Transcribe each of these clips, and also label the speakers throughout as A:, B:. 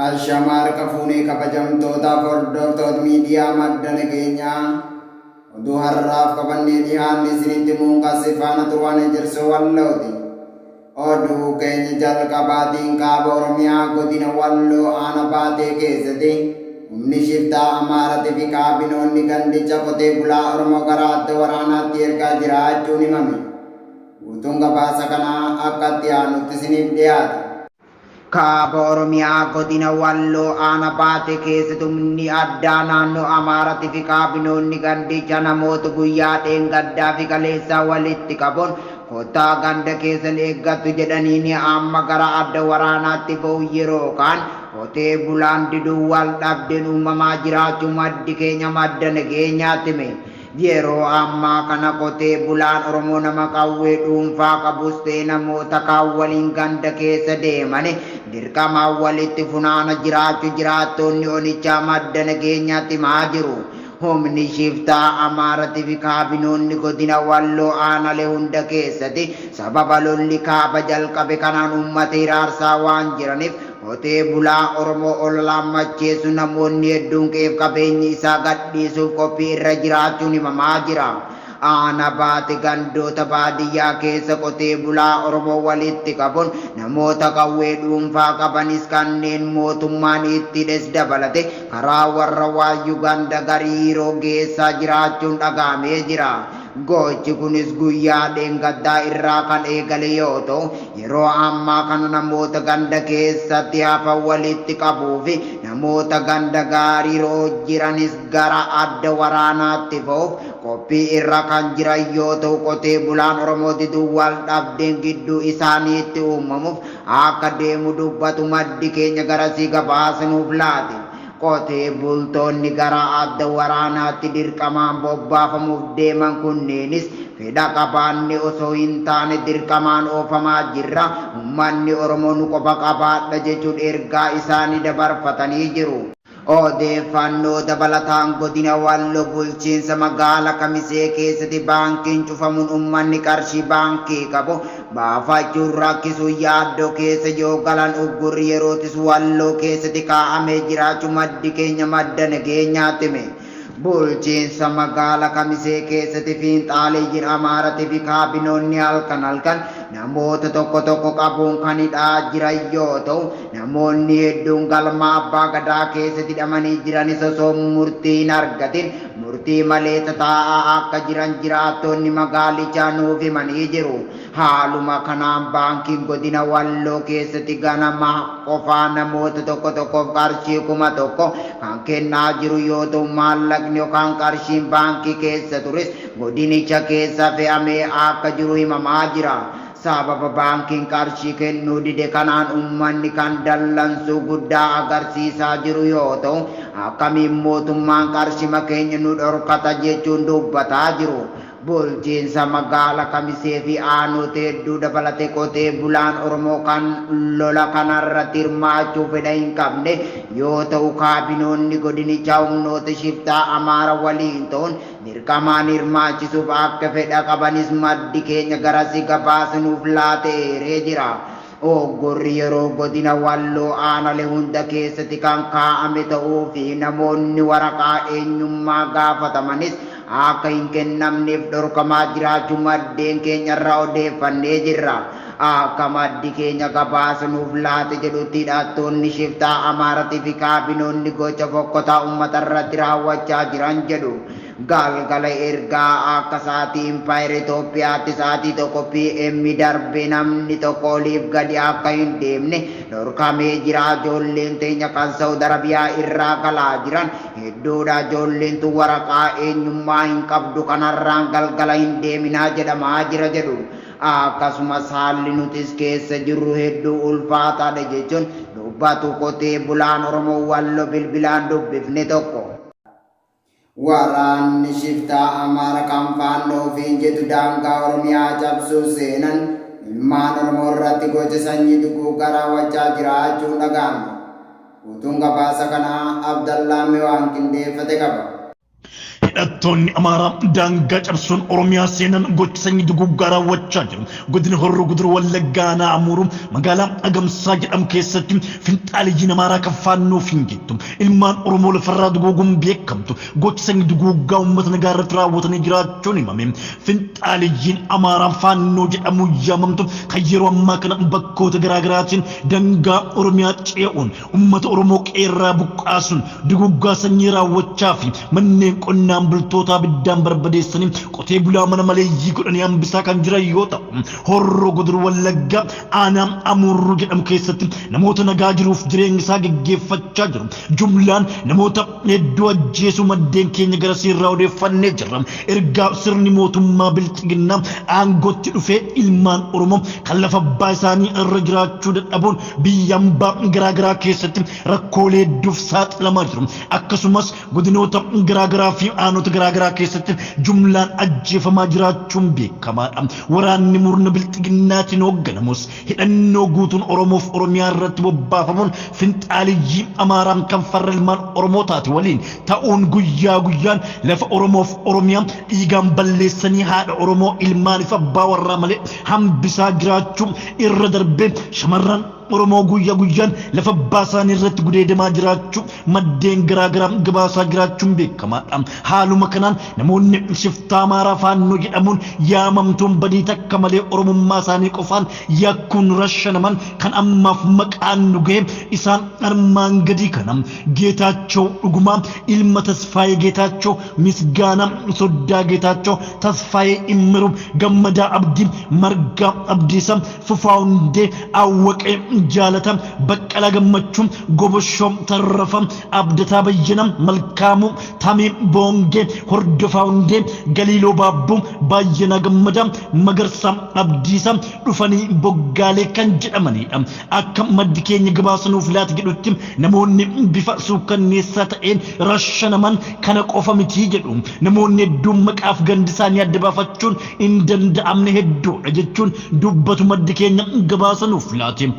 A: Ashama harka fuunee kabajamtootaaf hordoftoota miidiyaa madda nageenyaa oduu har'aaf qabannee dhiyaanne isinitti himuun kan si faana turan Ejersoo Wallooti. Oduu keenya jalqabaatiin kaaba Oromiyaa godina Walloo aana Baatee keessatti humni shiftaa Amaaratii fi kaabinoonni gandicha qotee bulaa Oromoo gara adda waraanaatti ergaa jiraachuun himame. Guutuun gabaasa kanaa akka itti aanutti isiniif dhiyaata. Kaaba Oromiyaa godina Walloo aana Baatee keessatti humni addaa naannoo Amaaratii fi kaabinoonni gandicha namoota guyyaa dheengaddaa fi kaleessaa walitti qabuun kottaa ganda keessan eeggattu jedhanii amma gara adda waraanaatti ba'u yeroo kaan qotee bulaan diduu wal dhabdeen uumamaa jiraachuu maddi keenya madda nageenyaatti hime. Yeroo ammaa kana qotee bulaan Oromoo nama qawwee dhuunfaa qabus ta'e namoota kaan waliin ganda keessa deemani dirqamaan walitti funaana jiraachuu jiraattoonni onichaa madda nageenyaatti himaa jiru. Humni shiftaa Amaaratii fi kaabinoonni godina Walloo aanalee hunda keessatti sababa lolli kaaba jalqabe kanaan uummata hiraarsaa waan jiraniif qotee bulaa Oromoo ololaan macheessu namoonni hedduun qe'eef qabeenyi isaa gadhiisuuf qophii irra jiraachuun himamaa jira. Aana Baate gandoota baadiyyaa keessa qotee bulaa Oromoo walitti qabuun namoota qawwee dhuunfaa qabanis kanneen mootummaan itti hidhes dabalate karaa warra Waayyuu ganda Gariiroo geessaa jiraachuun dhaga'amee jira. Gochi kunis guyyaa dheengaddaa irraa kan eegale yoo ta'u, yeroo ammaa kana namoota ganda keessatti hafan walitti qabuu fi namoota ganda Gariiroo jiranis gara adda waraanaatti ba'uuf qophii irra kan jiran yoo ta'u, qotee bulaan Oromoo diduu wal dhabdeen gidduu isaaniitti uumamuuf akka deemu dubbatu maddi keenya garasii gabaasa nuuf laate. Qotee bultoonni gara adda waraanaatti dirqamaan bobbaafamuuf deeman kunneenis fedha qabaanne osoo hin taane dirqamaan oofamaa jirra, uummanni Oromoo nu qofa qabaadha jechuun ergaa isaanii dabarfatanii jiru. Odeeffannoo dabalataan godina Walloo bulchiinsa magaala Kamisee keessatti baankiin cufamuun uummanni qarshii baankii qabu baafachuun rakkisuu yaaddoo keessa yoo galan uggurri yerootis Walloo keessatti kaa'amee jiraachuu maddi keenya madda nageenyaatti hime. Bulchiinsa magaala Kamisee keessatti fiinxaaleeyyiin Amaaratii fi kaabinoonni halkan halkan namoota tokko tokko qabuun kan hidhaa jiran yoo ta'u, namoonni hedduun galma abbaa gadaa keessatti hidhamanii jiranis osoo murtii hin argatin murtii malee tataa'aa akka jiran jiraattonni magaalichaa nuuf himanii jiru. Haaluma kanaan baankiin godina Walloo keessatti ganama qofaa namoota tokko tokkoof qarshii 1000 kan kennaa jiru yoo ta'u, maallaqni yookaan qarshiin baankii keessa tures godinicha keessa fe'amee akka jiru himamaa jira. Sababa baankiin qarshii kennuu dide kanaan uummanni kan dallansuu guddaa agarsiisaa jiru yoo ta'u, akkamiin mootummaan qarshima keenya nu dhorkata jechuun dubbataa jiru. Bulchiinsa magaala Kamisee fi aanota hedduu dabalate qotee bulaan Oromoo kan lola kanarratti hirmaachuu fedha hin qabne yoo ta'u, kaabinoonni godinichaa humnoota shiftaa Amaara waliin ta'uun dirqamaan hirmaachisuuf akka fedha qabanis maddi keenya garasii gabaasa nuuf laate eeree jira. Uggurri yeroo godina Walloo aanale hunda keessatti kan kaa'ame ta'uu fi namoonni waraqaa eenyummaa gaafatamanis akka hin kennamneef dhorkamaa jiraachuu maddeen keenyarraa odeeffannee jirra. Akka maddi keenya gabaasa nuuf laate jedhutti hidhattoonni shiftaa Amaaratii fi kaabinoonni gocha fokkotaa uummatarratti raawwachaa jiran jedhu. Galgala ergaa akka sa'aatii Impaayera Itoophiyaatti sa'aatii 1 PM darbee namni tokko oliif gadi akka hin deemne dhorkamee jira. Ijoolleen teenya kan Saudi Arabiyaa irraa galaa jiran hedduudha. Ijoolleen tun waraqaa eenyummaa hin qabdu kanarraan galgala hin deeminaa jedhamaa jira jedhu. Akkasumas haalli nutis keessa jirru hedduu ulfaataadha jechuun dubbatu qotee bulaan Oromoo Wallo bilbilaan dubbifne tokko. Waraanni shiftaa Amaara kan Faannoo ofiin jedhu daangaa Oromiyaa cabsuun seenan ilmaan Oromoo irratti gocha sanyii duguuggaa raawwachaa jiraachuun dhaga'ame. Guutuun gabaasa kanaa Abdallaan Mewaan qindeeffate qaba.
B: Hidhattoonni Amaaraa daangaa cabsuun Oromiyaa seenan gocha sanyii duguuggaa raawwachaa jiru. Godina Horroo Guduruu Wallaggaa Aanaa Amuuruu magaalaa Agamsaa jedhamu keessatti finxaaleyyiin Amaaraa kan Faannoof hin jettu ilmaan Oromoo lafarraa duguuguun beekamtu gocha sanyii duguuggaa uummata nagaa irratti raawwatanii jiraachuun himame. Finxaaleyyiin Amaaraa Faannoo jedhamuun yaamamtu kan yeroo ammaa kana bakkoota garaagaraatiin dangaa Oromiyaa ce'uun Ummata Oromoo qe'eerraa buqqaasuun duguuggaa sanyii raawwachaa fi manneen qonnaan bultootaa abiddaan barbadeessanii qotee bulaa mana maleeyyii godhanii hambisaa kan jiran yoo ta'u, Horroo Guduruu Wallaggaa aanaa Amuurruu jedhamu keessatti namoota nagaa jiruuf jireenya isaa geggeeffachaa jiru jumlaan namoota hedduu ajjeesuu maddeen keenya garasii irraa odeeffannee jirra. Ergaa sirni mootummaa Bilxiginnaa aangootti dhufee ilmaan Oromoo kan lafa abbaa isaanii irra jiraachuu dadhabuun biyya ambaa garaa garaa keessatti rakkoolee hedduuf saaxilamaa jiru. Akkasumas godinoota garaa garaa fi aanota garaa garaa keessatti jumlaan ajjeefamaa jiraachuun beekamaadha. Waraanni murna Bilxiginnaatiin hoogganamus hidhannoo guutuun Oromoof Oromiyaa irratti bobbaafamuun finxaaleyyii Amaaraa kan farra ilmaan Oromoo taate waliin ta'uun guyyaa guyyaan lafa Oromoof Oromiyaa dhiigaan balleessanii haadha Oromoo ilmaaniif abbaa warraa malee hambisaa jiraachuu irra darbee shamarran Oromoo guyya guyyaan lafa abbaa isaanii irratti gudeedamaa jiraachuu maddeen garaa garaa gabaasaa jiraachuun beekamaadha. Haaluma kanaan namoonni shiftaa Amaaraa Faannoo jedhamuun yaamamtuun badii takka malee Oromummaa isaanii qofaan yakkuun rashanaman kan ammaaf maqaan nu gahe isaan armaan gadii kana. Geetaachaw Dhugumaa, ilma Tasfaayee Geetaachoo, Misgaanaa Soddaa Geetaachoo, Tasfaayee Immiruu, Gammadaa Abdii, Margaa Abdiisaa, Fufaa Hundee, Awwaqee Jaalataa, Baqqalaa Gammachuu, Goboshoo Tarrafaa, Abdataa Bayyanaa, Malkaamuu Tamee Boongee, Hordofaa Hundee, Galiiloo Baabbuu, Baayyanaa Gammadaa, Magarsaa Abdiisaa, Dhufanii Boggaalee kan jedhamaniidha. Akka maddi keenya gabaasa nuuf laate jedhutti namoonni bifa suukkanneessaa ta'een rashanaman kana qofa miti jedhu. Namoonni hedduun maqaaf gandi isaanii adda baafachuun hin danda'amne hedduudha jechuun dubbatu maddi keenya gabaasa nuuf laate.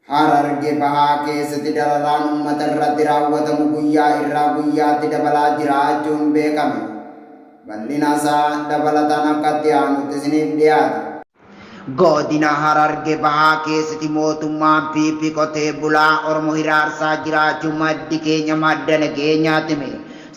A: Hararge Bahaa keessatti dararaan uummata irratti raawwatamu guyyaa irraa guyyaatti dabalaa jiraachuun beekame. Bal'ina isaa dabalataan akka itti aanutti isiniif dhiyaata. Godina Hararge Bahaa keessatti mootummaan PP qotee bulaa Oromoo hiraarsaa jiraachuu maddi keenya madda nageenyaatti hime.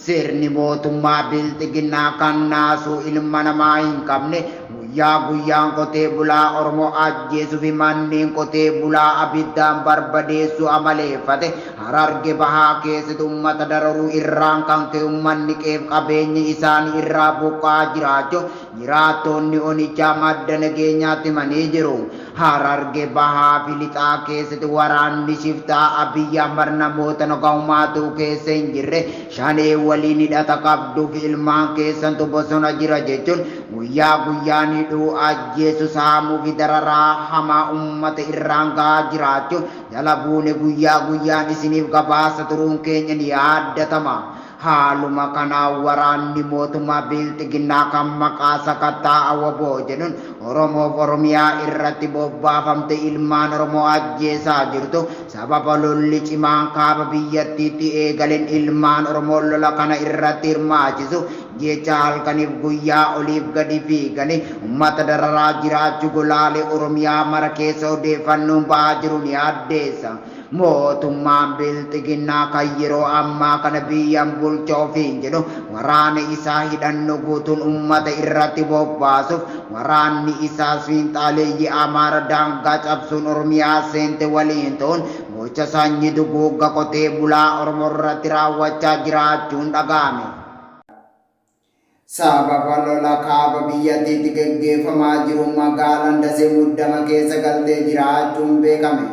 A: Sirni mootummaa Bilxiginnaa kan naasuu ilma namaa hin qabne guyyaa guyyaan qotee bulaa Oromoo ajjeesuu fi manneen qotee bulaa abiddaan barbadeessuu amaleeffate Hararge Bahaa keessatti uummata dararuu irraan kan ka'e uummanni qe'eef qabeenya isaanii irraa buqqa'aa jiraachuu Jiraattoonni onichaa madda nageenyaatti himanii jiru. Hararge Bahaa fi Lixaa keessatti waraanni shiftaa Abiy Ahmad namoota nagaa homaatuu keessa hin jirre Shanee waliin hidhata qabduu fi ilmaan keessantu bosona jira jechuun guyyaa guyyaan hidhuu, ajjeesuu, saamuu fi dararaa hamaa uummata irraan gahaa jiraachuu jala buune guyyaa guyyaan isiniif gabaasa turuun keenya ni yaaddatama. Haaluma kanaan waraanni mootummaa Bilxiginnaa kan maqaa sakattaa'a wbo jedhuun Oromoof Oromiyaa irratti bobbaafamte ilmaan Oromoo ajjeesaa jirtu sababa lolli cimaan kaaba biyyattiitti eegaleen ilmaan Oromoo lola kana irratti hirmaachisuuf jecha halkaniif guyyaa oliif gadi fiiganii ummata dararaa jiraachuu golaalee Oromiyaa mara keessa odeeffannoon ba'aa jiru ni addeessa. Mootummaan Bilxiginnaa kan yeroo ammaa kana biyyan bulcha ofiin jedhu waraana isaa hidhannoo guutuun ummata irratti bobbaasuuf waraanni isaas fiinxaaleeyyii Amaara daangaa cabsuun Oromiyaa seente waliin ta'uun gocha sanyii duguugga qotee bulaa Oromoo irratti raawwachaa jiraachuun dhaga'ame. Sababa lola kaaba biyyattiitti geggeeffamaa jiruun magaalaan Dasee muddama keessa galtee jiraachuun beekame.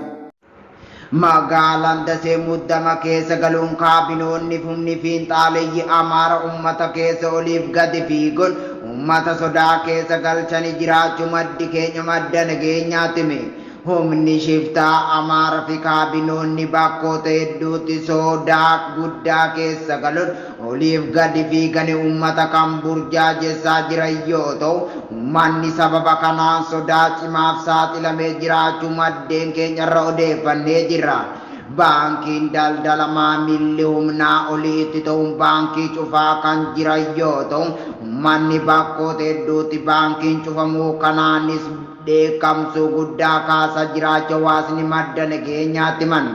A: Magaalaan Dasee muddama keessa galuun kaabinoonni fi humni fiinxaaleyyi Amaara ummata keessa oliif gadi fiiguun ummata sodaa keessa galchanii jiraachuu maddi keenya madda nageenyaatti hime. Humni shiftaa Amaara fi kaabinoonni bakkoota hedduutti sodaa guddaa keessa galuun oliif gadi fiiganii uummata kan burjaajessaa jiran yoo ta'u, uummanni sababa kanaan sodaa cimaaf saaxilamee jiraachuu maddeen keenyarra odeeffannee jirra. Baankiin daldala maamilli humnaa olii itti ta'uun baankii cufaa kan jiran yoo ta'u, uummanni bakkoota hedduutti baankiin cufamuu kanaanis dheekkamsuu guddaa kaasaa jiraachuu hawaasni madda nageenyaatti himan.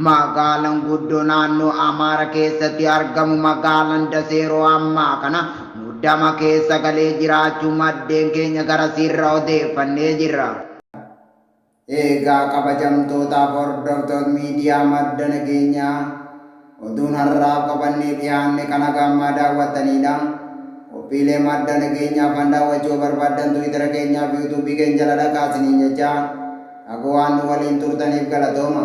A: Magaalaan guddoo naannoo Amaara keessatti argamu magaalaan Dasee yeroo ammaa kana muddama keessa galee jiraachuu maddeen keenya garasiirra odeeffannee jirra. Eegaa kabajamtootaaf hordoftoota miidiyaa madda nageenyaa oduun har'aaf qabannee dhiyaanne kan haga ammaa daawwattanidha. Qophiilee madda nageenyaa afaan daawwachuu barbaaddan Tiwiitara keenyaa fi Yuutuubii keenya jala dhaqaa isiniin jecha haga waan nu waliin turtaniif galatooma.